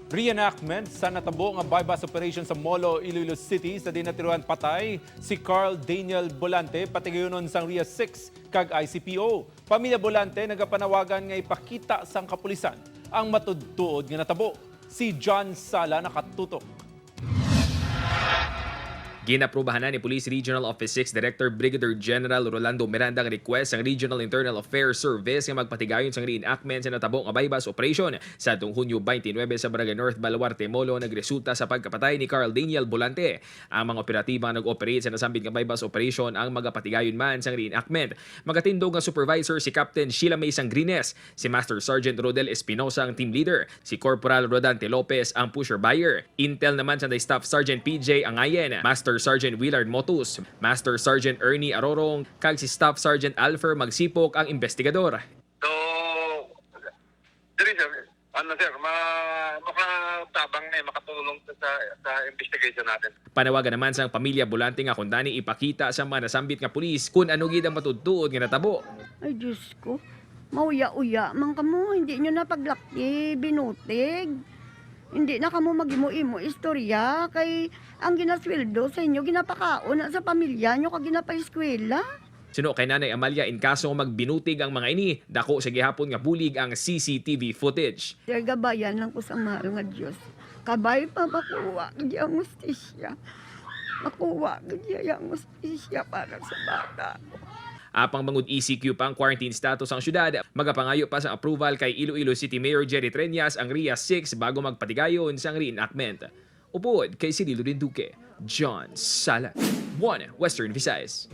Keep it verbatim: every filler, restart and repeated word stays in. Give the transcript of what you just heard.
Reenactment sa natabo nga buy-bust operation sa Molo, Iloilo City, sa diin natiruhan patay si Carl Daniel Bolante, patigayunon sang RIA six kag I C P O. Pamilya Bolante nagapanawagan nga ipakita sang kapulisan ang matuod-tuod nga natabo. Si John Sala nakatutok. Ginaprubahan na ni Police Regional Office six Director Brigadier General Rolando Miranda ang request sang Regional Internal Affairs Service nga magpatigayon sang reenactment sa natabo nga buy-bust operation sa atong Hunyo twenty-nine sa Barangay North Baluarte, Molo, nagresulta sa pagkapatay ni Carl Daniel Bolante. Ang mga operatiba nga nag-operate sa nasambit nga buy-bust operation ang magapatigayon man sang reenactment. Magatindog nga supervisor si Captain Sheila May Sangrines, si Master Sergeant Rodel Espinosa ang team leader, si Corporal Rodante Lopez ang pusher buyer. Intel naman sa Staff Sergeant P J Angayen, Master Sergeant Willard Motus, Master Sergeant Ernie Arorong, kag si Staff Sergeant Alfer Magsipok ang investigador. So, diri sir, ano sir, ma makatabang na, makatulong sa, sa, sa investigation natin. Panawagan naman sang pamilya Bolante nga kundani ipakita sa mga nasambit nga pulis kung ano gid ang matuod-tuod nga natabo. Ay, Diyos ko. Mauya-uya man kamo, hindi nyo na paglaki, binutig. Hindi na kamo mag-imo-imo istorya, kay ang ginasweldo sa inyo, ginapakaon na sa pamilya nyo, kag ginapaeskwela. Suno kay Nanay Amalia, in kaso magbinutig ang mga ini, dako sa gihapon nga bulig ang C C T V footage. Kaya gabayan lang ko sa mahal nga Diyos. Kabay pa makuha gid ang hustisya. Makuha gid ang hustisya para sa bata ko. Apang bangod E C Q pa ang quarantine status ang syudad, magapangayo pa sa approval kay Iloilo City Mayor Jerry Treñas ang RIA six bago magpatigayon sang reenactment. Upod kay Cirilo Rinduque, John Sala, One Western Visayas.